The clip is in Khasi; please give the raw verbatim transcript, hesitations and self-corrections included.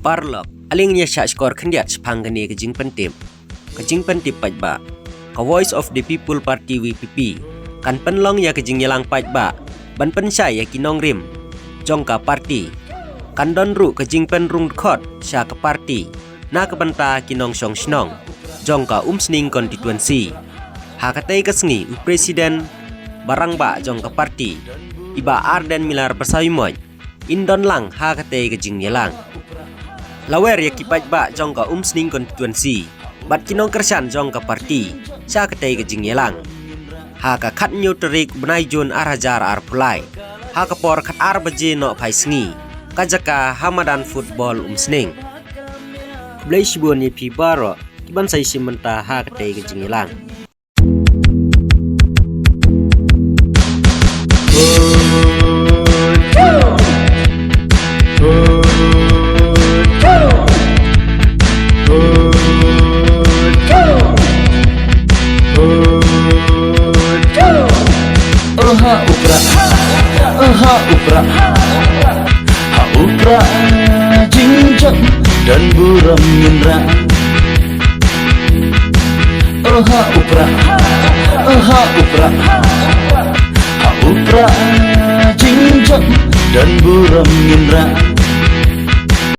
Paralok, ale ngin ïa shah shkor khyndiat shaphang kane ka jingpyntip. Ka jingpyntip paidbah. Ka Voice of the People Party, V P P, kan pynlong ïa ka jingïalang paidbah ban pynshai ïa ki nongrim jong ka party. Kan don ruh ka jingpynrung dkhot sha ka party na ka bynta ki nongshong shnong jong ka Umsning constituency. Ha katei ka sngi u president ba rangbah jong ka party, i Bah Ardent Miller Basaiawmoit, in don lang ha katei ka jingïalang. La wer ïa ki paidbah jong ka Umsning constituency bad ki nongkyrshan jong ka party sha katei ka jingïalang ha ka khathynñiew tarik bnai Jun ar hajar arphew lai, ha ka por khatar baje nohphai sngi, ka jaka ha madan football Umsning. Khublei shibun ïa phi baroh ki ban sa ïashim bynta ha katei ka jingïalang. Oha u prah, oha u prah, ha u prah jingjop don burom ngin rah. Oha u prah, oha u prah, ha u prah jingjop don burom ngin rah.